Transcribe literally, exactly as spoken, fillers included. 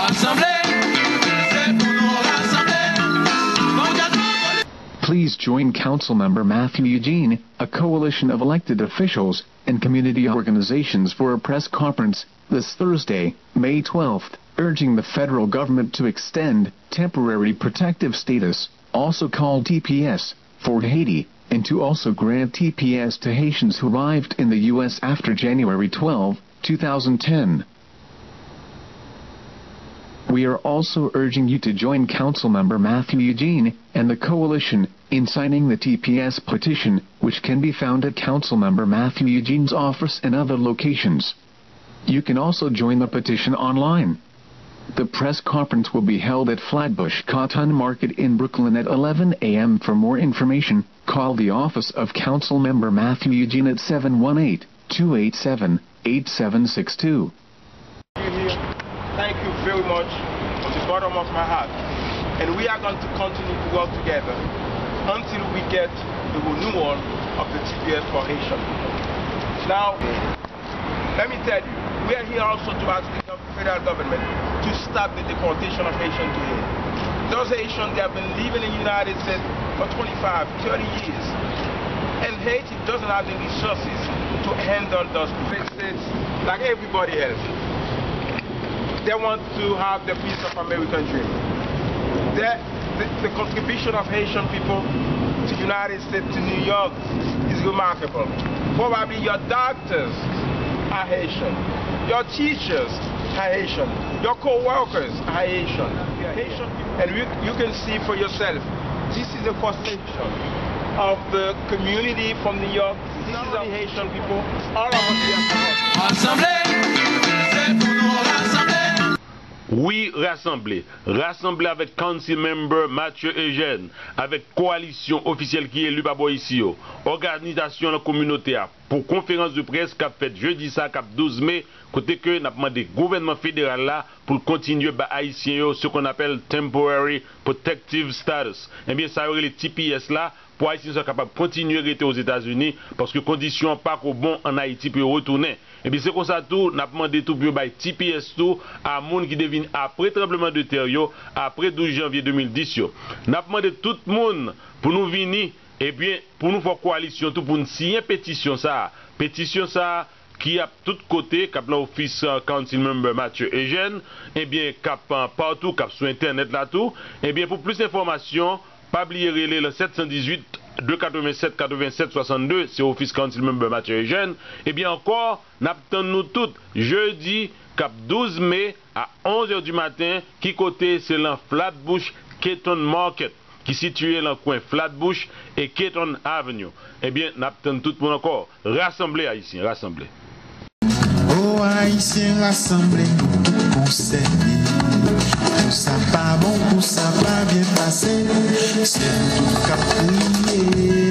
Rasanble, se pou nou rasanble. Fòk nou Please join Councilmember Matthew Eugene, a coalition of elected officials and community organizations, for a press conference this Thursday, May twelfth, urging the federal government to extend temporary protective status, also called T P S, for Haiti, and to also grant T P S to Haitians who arrived in the U S after January twelve, two thousand ten. We are also urging you to join Councilmember Matthew Eugene and the coalition in signing the T P S petition, which can be found at Councilmember Matthew Eugene's office and other locations. You can also join the petition online. The press conference will be held at Flatbush Cotton Market in Brooklyn at eleven a m. For more information, call the office of Councilmember Matthew Eugene at seven one eight, two eight seven, eight seven six two. Thank you very much from the bottom of my heart. And we are going to continue to work together until we get the renewal of the T P S for Haitian people. Now, let me tell you, we are here also to ask the gov- federal government to stop the deportation of Haitians to Haiti. Those Haitians, they have been living in the United States for twenty-five, thirty years. And Haiti doesn't have the resources to handle those people. States, like everybody else, they want to have the piece of American dream. They, the, the contribution of Haitian people to United States, to New York, is remarkable. Probably your doctors are Haitian. Your teachers are Haitian. Your co-workers are Haitian. Haitian people. And you, you can see for yourself, this is a cross section of the community from New York. This is the Haitian people. All of us here. Rasanble, se pou nou rasanble. Wi, rasanble. Rasanble avèk Councilmember Mathieu Eugène, avèk kowalisyon ofisyèl ki eli pa bò isi yo, òganizasyon nan kominote a, pou konferans de près k ap fèt jedi sa k ap douz me, kote ke n ap mande gouvènman federal la pou l kontinye ba Ayisyen yo ce qu'on appelle temporary protective status. Ebyen, sa yo rele T P S la, pou Ayisyen sa kapab kontinye rete Ozetazini, paske kondisyon an pako bon ann Ayiti pou yo retounen. Ebyen, se konsa tou, n ap mande tou pou yo bay T P S tou a moun ki te vin apre tranblemanntè yo, apre douz janvye de mil dis yo. N ap mande tout moun pou nou vini, ebyen, pou nou fè kowalisyon tou pou n siyen petisyon sa a. Petisyon sa a ki ap tout kote, k ap nan ofis, eh, Councilmember Mathieu Eugène, ebyen, k ap, eh, patou, k ap sou entènèt la tou. Ebyen, pou plis enfòmasyon, pa bliye rele nan sèt san dizuit, de katrevennsèt, katrevennsèt swasannde, se ofis Councilmember Mathieu Eugène. Ebyen ankò, n ap tann nou tout jedi k ap douz me a onz è di maten, ki kote se lan Flatbush Ketton Market, ki sitiye lan kwen Flatbush e Ketton Avenue. Ebyen, n ap tann tout moun ankò. Rasanble, Ayisyen, rasanble. O Ayisyen, rasanble nou pou konsène. Kou sa pa bon, kou sa pa byen pase, se nou tout k ap kriye.